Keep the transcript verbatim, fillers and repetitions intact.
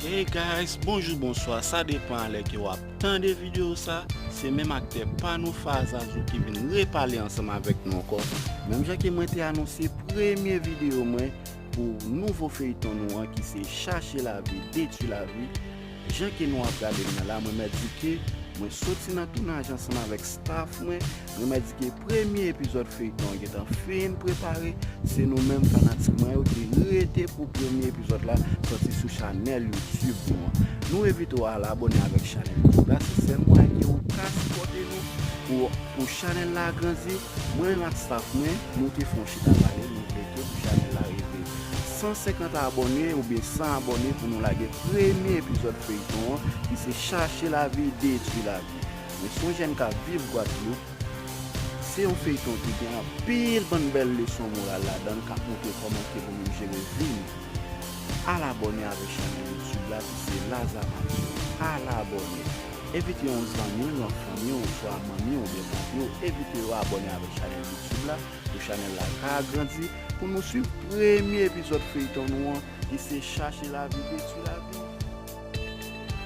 Hey guys, bonjou, bonswa, sa depan a lè ke w ap tande videyo sa. Se menm aktè pa nou Fazazou ki vin repale ansanm avèk nou ankò. Menm jan ke mwen te anonse premye videyo mwen pou nouvo feyton nou an ki se Chache Lavi, Detwi Lavi. Jan ke nou ap gade m nan la, mwen mèt di ke mwen soti nan tounaj ansanm avèk staff mwen. Mwen mèt di ke premye epizòd feyton an gentan fin prepare. Se nou menm fanatik mwen yo ki rete pou premye epizòd la sòti sou chanèl YouTube nou an. Nou envite w al abòne avèk chanèl YouTube la, se sèl mwayen ke ou ka sipòte nou pou, pou chanèl la grandi. Mwen menm ak staff mwen, nou te fè yon chita pale, nou vle ke pou chanèl la rive san senkant abòne oubyen san abòne pou nou lage premye epizòd feyton an ki se Chache Lavi, Detwi Lavi. Men se yon jèn k ap viv Gwadloup. Se yon feyton ki gen anpil bann bèl leson moral ladan l k ap montre kòman ke pou nou jere vi nou. Al abòne avèk chanèl YouTube la ki se Laza Mathieu. Al abòne. Envite yon zanmi w, yon fanmi w, oswa manmi w oubyen papi w, envite yo abòne avèk chanèl YouTube la pou chanèl la ka grandi, pou nou swiv premye epizòd feyton nou an ki se Chache Lavi, Detwi Lavi.